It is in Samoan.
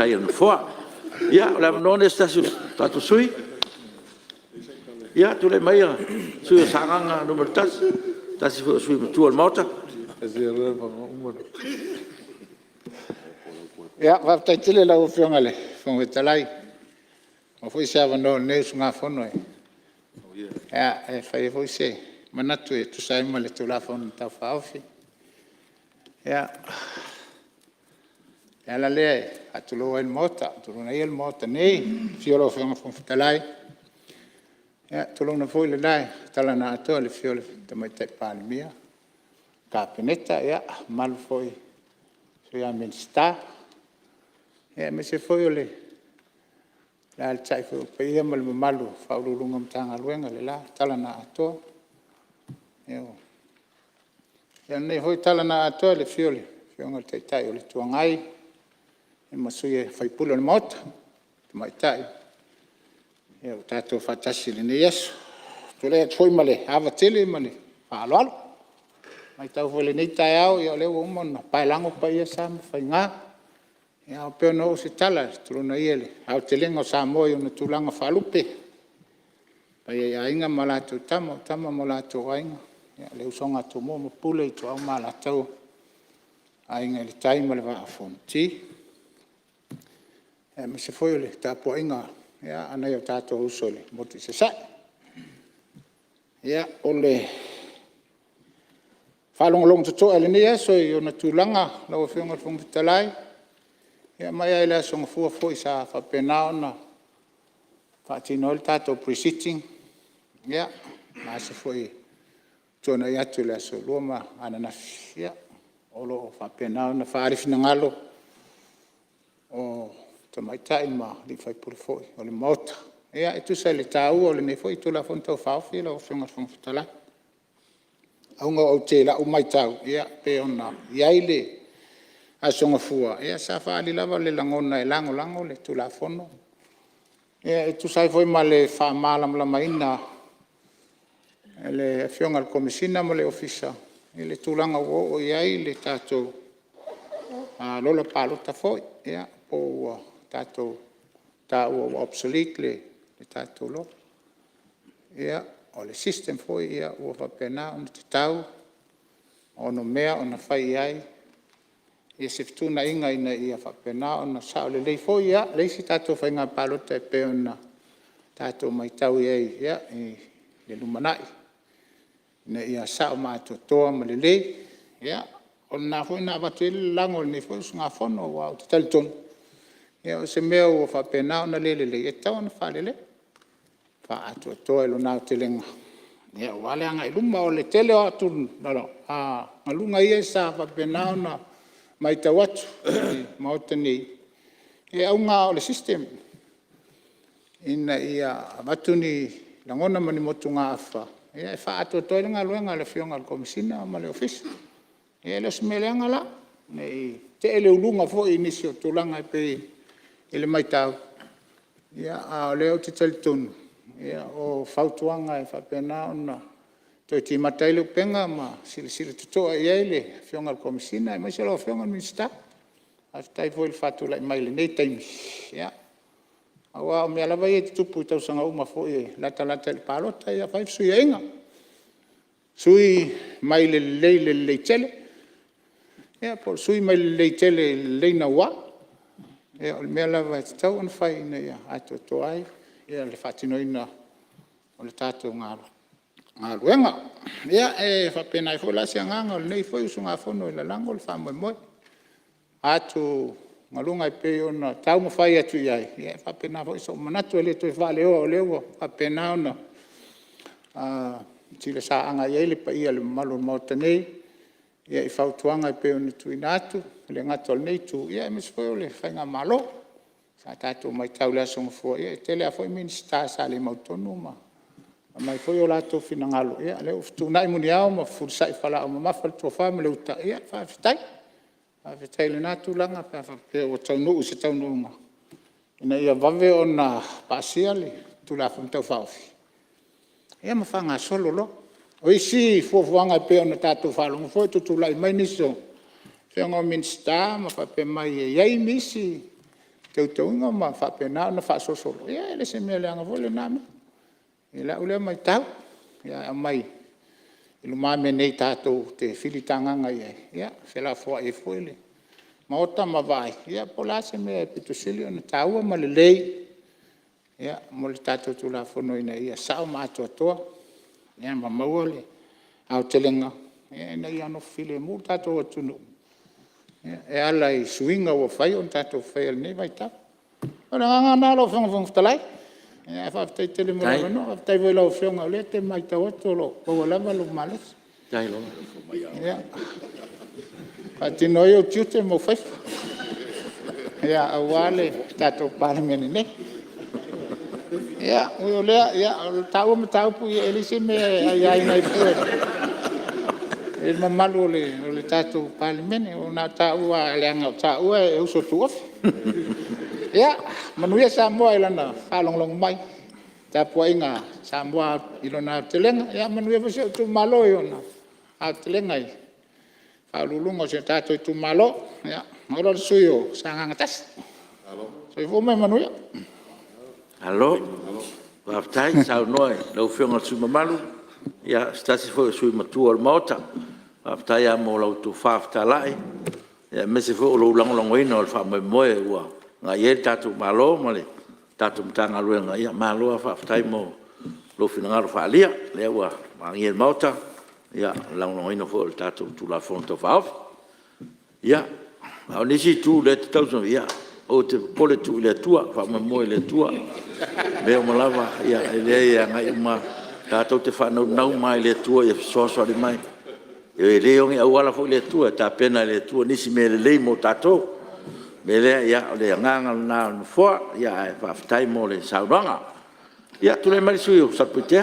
faafetai a le Nofoa. Ia o le avanoa lenei o se tasi o tatou sui usufono. Ia tulai mai le sui usufono mo Sagaga 1, o se tasi foi o sui usufono matua o le Maota. Faafetai tele i lau Afioga i le Fofoga Fetalai ua maua foi se avanoa o lenei usugafono e fai ai foi se manatu e tusa ai ma le Tulafono Tau Faaofi. Ia, o le ala lea e faatulou ai i le Maota, tulouna ia le Maota nei i le afio o lau Afioga i le Fofoga Fetalai, tulouna foi le la tala na atoa i le afio o le Tamaitai Palemia, le Kapeneta, le mamalu foi i Sui Minisita, aemaise foi o le alaalatai foi o paia ma le mamalu o Ofisa Sili o Pulega o Matagaluega i le la tala na atoa. Ia, o lenei foi tala na atoa i le afio o le Afioga i le Taitai o le Itu Agai ma sui usufono o le Maota, tamaitai ua tatou faatasi i lenei aso. E tulai atu foi ma le ava tele ma le faaaloalo. E maitau foi i lenei taeao o lea ua uma ona paelago paia, sa ma faiga, ae ua pei ona oo se tala, tulouna ia le aotelega o Samoa i ona tulaga faalupe, le paia i Aiga ma latou Tama, o Tama ma o latou Aiga, le usoga a Tumua ma Pule, Ituau ma Alataua, Aiga i le Tai ma le Vaa o Fonoti, aemaise foi o le tapuaiga a nai o tatou uso i le motu i Sasae. Ia, o le faalogologo totoa i lenei aso i ona tulaga lau Afioga i le Fofoga Fetalai, mai lava i le aso Gafua foi sa faapena ona faatino ai le tatou Pre-sitting ma aso foi ua tuanai atu i le aso Lua ma ananafi, o lo o faapena ona faaali finagalo o tamaitai ma alii faipule foi o le Maota e tusa i le taua o lenei foi Tulafono Tau Faaofi lau Afioga i le Fofoga Fetalai. Auga aute i lau maitau e pei ona i ai le aso Gafua, sa faaali lava le lagona e lagolago le Tulafono e tusa ai foi ma le faamalamalamaina e le Afioga i le Komesina ma le Ofisa i le tulaga ua oo i ai le tatou lola palota foi, po ua tatou taua ua obsolete le tatou lola. Ia, o le system foi ua faapena ona tatau ma onomea ona fai i ai se fetuunaiga ina ia faapena ona sao lelei foi le isi tatou faiga palota e pei ona tatou matau i ai i le lumanai ina ia sao ma atoatoa ma lelei. Ia, o lena foi na avatu ai le lagolago a lenei foi usugafono aua ou te talitonu o se mea ua faapena ona le lelei e tatau ona faaleleia, faaatoatoa i lona aotelega aua le agai i luma. O le tele o atugaluga ia sa faapena ona maitau atu i le Maota nei, e auga lava o le system ina ia avatu ni lagona ma ni motugaafa e faaatoatoa ai le galuega a le Afioga i le Komesina ma le Ofisa. E le o se mea leaga la, ne i tee le uluga foi i nisi o tulaga e pei i le maitau, a o lea ou te talitonu o fautuaga e faapena ona toe timata ai le upega ma silasila totoa i ai le Afioga i le Komesina aemaise lau Afioga i le Minisita. Faafetai foi le faatulai mai i lenei taimi, aua o mea lava ia e tutupu i tausaga uma foi e latalata i le palota ia fai fesuiaiga, sui mai le lelei i le lelei tele, ia po o le sui mai le lelei tele i le lelei naua. O le mea lava e tatau ona fai ina ia atoatoa ai le faatinoina o le tatou galuega. Ia, e faapena ai foi la se agaga o lenei foi usugafono e lalago le faamoemoe. O atugaluga e pei ona taumafai atu i ai, ia e faapena foi sou manatu, e le toe faaleoa o lea ua faapena ona tilosaaga i ai le paia o le mamalu o le Maota nei i fautuaga e pei ona tuuina atu, e le gata o lenei itu, aemaise foi o le faigamalo. Sa tatou maitau i le aso Gafua, e tele lava foi Minisita sa le mautonu ma aumai foi o latou finagalo, ia o lea ua fetuunai muniao ma fefulisai faalaau mamafa le tofa ma le uta, ia faafetai. Faafetai i lena tulaga pe a faapea ua taunuu i se taunuuga ina ia vave ona pasia le Tulafono Tau Faaofi ma faagasolo loa. O isi fuafuaga e pei ona tatou faalogo foi o tutulai mai nisi o afioga i Minisita ma faapea mai e i ai nisi teuteuga ma faapena ona faasolosolo, ia e le o se mea leaga foi lena mea i lau lea maitau, ae aumai i lumamea nei tatou te filitagaga i ai, felafoai ai foi le Maota ma vaai po o le a se mea e aupito sili ona taua ma lelei mo le tatou Tulafono ina ia sao ma atoatoa ma maua le aotelega ina ia nofo filemu le tatou atunuu e ala i suiga ua fai ona tatou faia i lenei vaitau. O le agaga lena lau Afioga i le Fofoga Fetalai, ae faafetai tele mo le avanoa. Faafetai foi i lau Afioga o lea e te matau atu o lo o maua lava lou malosi e faatino ai ou tiute ma ou faiva aua le tatou Palemene nei. Ui o lea, o le taua mataupu, e leai se mea e aiaina ai fua e le mamalu o le tatou Palemene, na ona taua lava leaga o taua e uso tuofe. Ia manuia Samoa i lana faalogologo mai i le tapuaiga a Samoa i lona aotelega. Ia manuia foi si ou itumalo i lona aotelega i Faauluuluga o si o tatou itumalo. Ia ola le sui usufono mo Sagaga 1. Soifua ma ia manuia. Malo faafetai saunoa i lau Afioga i le sui usufono mamalu, o se tasi foi o sui usufono matua o le Maota. Faafetai lava mo lau tofa fetalai aemaise foi o lou lagolagoina o le faamoemoe ua agai i ai le tatou Malo ma le tatou Matagaluega. Ia malo lava faafetai mo lou finagalo faaalia o lea ua agia i le Maota le lagolagoina foi o le tatou Tulafono Tau Faaofi. Ia, a o nisi itu o lea e te tausaunoa ai, ia aua e te popole tuu i le Atua, faamoemoe i le Atua i mea uma lava. E leai e agai uma lava, tatou te faanaunau uma lava i le Atua ia fesoasoani mai. E le oge auala foi le Atua, e tapena e le Atua nisi mea lelei mo tatou. O le mea lea, o le agaga lena o le Nofoa, ae faafetai mo le saunoaga. Ia tulai mai le sui usufono mo Satupaitea.